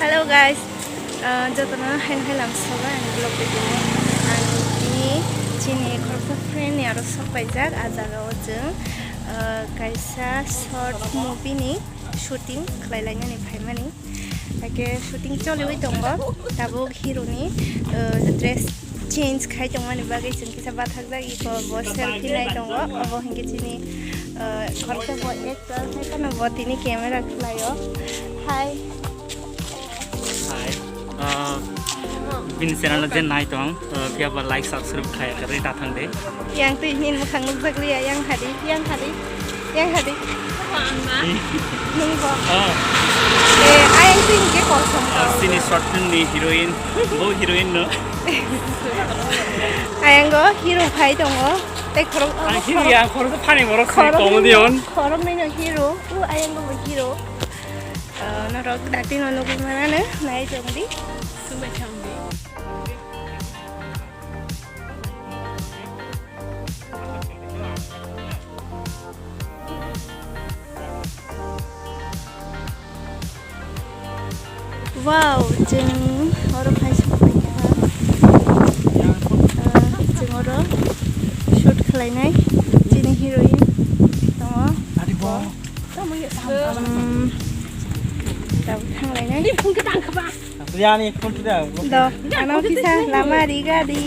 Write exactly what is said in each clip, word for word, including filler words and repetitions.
Hello guys, uh, jotono haino hai lam soba ani vlog video. Ang tini chini khoroksa friend ni aro sok paijak, a jaga o chwng, uh, kaisa short movie ni shooting khlai lainani phaimani. Haikhe shooting choliwi tongo, tabuk hero ni, uh, dress change khai tongmani bagwi chwng kisa bathakjak, iko bo selfie nai tongo, obo hinkhe chini, uh, khoroksa bo actor hai phano bo tini camera khlaio. Hi. Hi. Uh, bini channel je nai tong, uh, phiya ba like, subscribe khai kari ta thang de. Yang twi hini mwkhang nukjak liya, yang hadi, yang hadi, yang hadi. Nung bo. Oh. Eh, ayang twi hingke kosong. Uh, sini short film ni heroine, bo heroine no. Ayang go hero phai tongo. Tei khorok, ang hero ya, khorok phani borok si comedy on. Khorok nai no hero, u ayang go bo hero. Ah, norok dakti no nugwi manano, nai tongdi. Sumai thangdi. Wow, chwng oro phai sokphaikha. Ah, chwng oro shoot khlainai chini heroine tongo. Adi bo. Umm, tabuk thanglainai. Ni phone khe tang kha ba? Yang ni phone tu dah. Do, ano kisa lama riga di.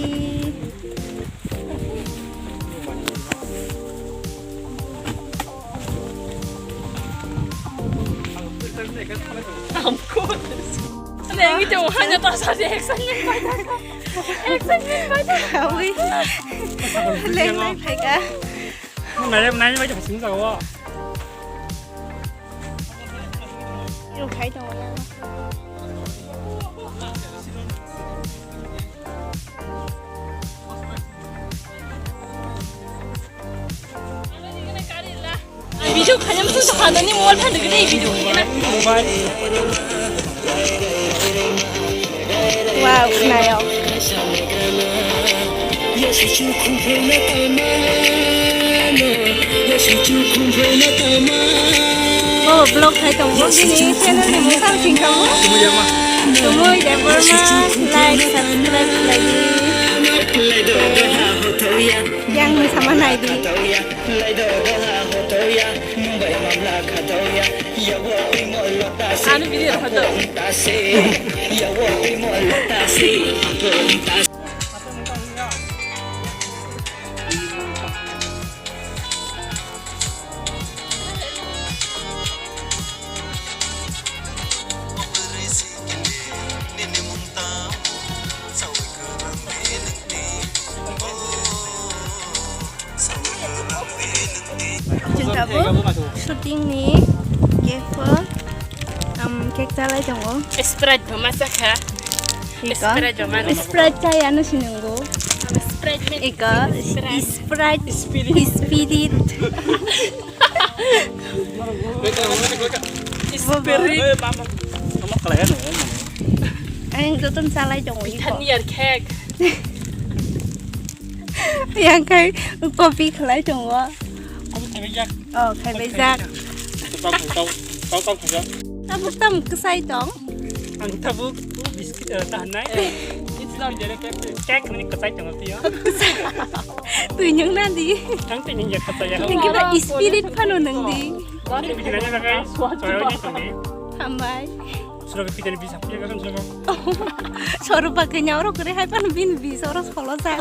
Ang ko. Ano yang itu hanya tak saja excitement bai tak. Excitement bai tak. Awi. Leng lai phaika. Nai nai bai tak sini kau. Yung khai tongo yang. Video khaiyam tu sahanani mobile phan degre video khaiyam. Wow, khnayo. Oh, vlog khai tongo, bini channel ni mung tang sing tongo. Tumui Debbarma, like, subscribe khlai di. Yang ni sama nai di. Ano video rokha do. Chwng tabuk shooting ni cake o, um, cake chalai tongo. Sprite bo ma chakha. Iko? Sprite bo ma. Sprite chai ano sinungo. Sprite men. Iko, Sprite. Sprite. Spirit. Spirit. Spirit. Ang joton chalai tongo iko. Thani yar cake. Yang khai copy khlai tongo. Abo khaibaijak. Oh, khaibaijak. Tau, tau, tau, tau khaijak. Tabuk tam kwsai tong. Ang tabuk biscuit, eh, tahanai. Cake ni kwsai tongo tiyo. Twi nwng na di. Ang twi nwng ya kwsai ya. Thank you ba spirit phano nwng di. Bini bini nanya nakai. Soyo ni tong di. Hambai. Suro ke pitani bisa pia kan suro. Soro pakai nyawa ro kere hai pan bin bis oro solo sa.